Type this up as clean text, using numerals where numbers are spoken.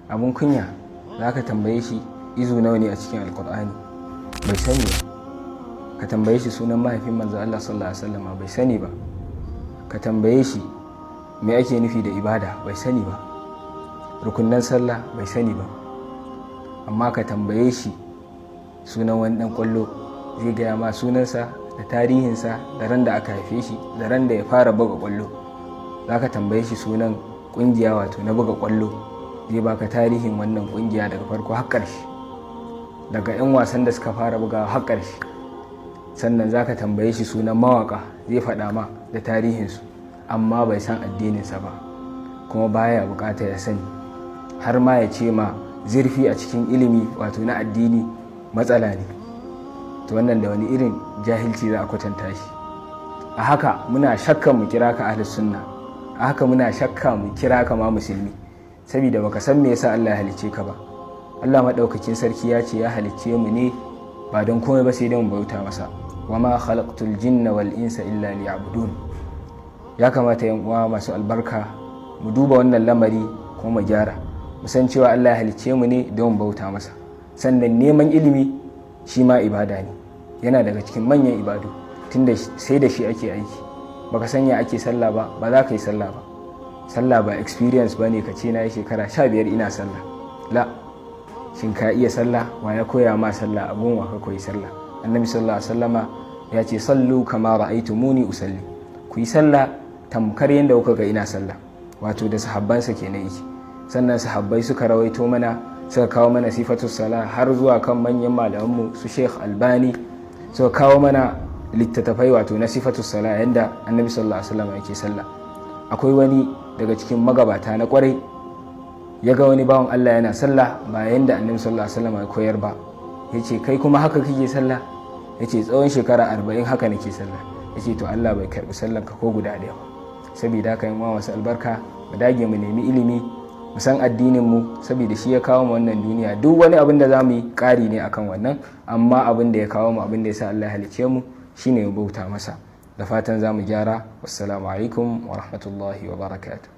Abun kunya, za ka tambaye shi izu nawa ne a cikin Alkur'ani, bai sani ba. Ka tambaye shi sunan mahaifin Manzo Allah sallallahu alaihi wasallam, bai sani ba. Ka tambaye shi me ake nufi da ibada, bai sani ba. Rukunnan sallah, bai sani ba. Amma ka tambaye shi sunan wani dan kwallo, zai gaya ma sunansa da tarihinsa da ran da aka haife shi da ran da ya fara buga kwallo. Za ka tambaye shi sunan kungiya, wato na buga kwallo, zai baka tarihin wannan kungiya daga farko har ƙarshe, daga 'yan wasan da suka fara bugawa har ƙarshe. Sannan za ka tambaye shi sunan mawaka, zai faɗa ma da tarihinsu. Amma bai san addininsa ba, kuma baya bukata ya sani, har ma ya ce ma zurfi a cikin ilimi, wato na addini, matsala ne. To wannan da wani irin jahilci za a kwatanta shi? A haka muna shakka mu kira ka ahlus sunna, a haka muna shakka mu kira ka ma musulmi, saboda baka san me yasa Allah ya halicce ka ba. Allah madaukakin sarki ya ce ya halicce mu ne ba don komai ba sai don mu bauta masa: وما خلقت الجن والإنس إلا ليعبدون. Ya kamata, yan uwa masu albarka, mu duba wannan lamari kuma mu gyara, mu san cewa Allah ya halicce mu ne don bauta masa. Sannan neman ilimi shi ma ibada ne, yana daga cikin manyan ibadu, tunda sai da shi ake aiki. Baka sanya ake sallah ba, ba za ka yi sallah ba. Sallah ba experience ba ne, ka ce na yi shekara 15 ina sallah. La, shin ka iya sallah? Wa ya koya ma sallah? Abun wa ka koyi sallah? Annabi sallallahu alaihi wasallama ya ce: "صلوا كما رأيتموني أصلي." Ku yi sallah tamkar yadda kuka ga ina sallah, wato da sahabbansa kenan yake. Sannan sahabbai suka rawaito mana, suka kawo mana صفة الصلاة, har zuwa kan manyan malamanmu su Sheikh Albani, suka kawo mana littattafai, wato na صفة الصلاة, yadda Annabi sallallahu alaihi wasallam yake sallah. Akwai wani daga cikin magabata na kwarai, ya ga wani bawan Allah yana sallah ba yanda Annabi sallallahu alaihi wasallam ya koyar ba. Ya ce: "Kai kuma haka kake sallah?" Ya ce: "Tsawon shekara 40 haka nake sallah." Ya ce: "To, Allah bai karbi sallan ka ko guda ɗaya ba." Saboda haka, yan masu albarka, mu dage mu nemi ilimi, mu san addinin mu, saboda shi ya kawo mu wannan duniya. Duk wani abin da zamu yi ƙari ne akan wannan, amma abin da ya kawo mu, abin da ya sa Allah ya halicce mu, shine mu bauta masa. Da fatan za mu gyara. Wassalamu alaikum wa rahmatullahi wa barakatuh.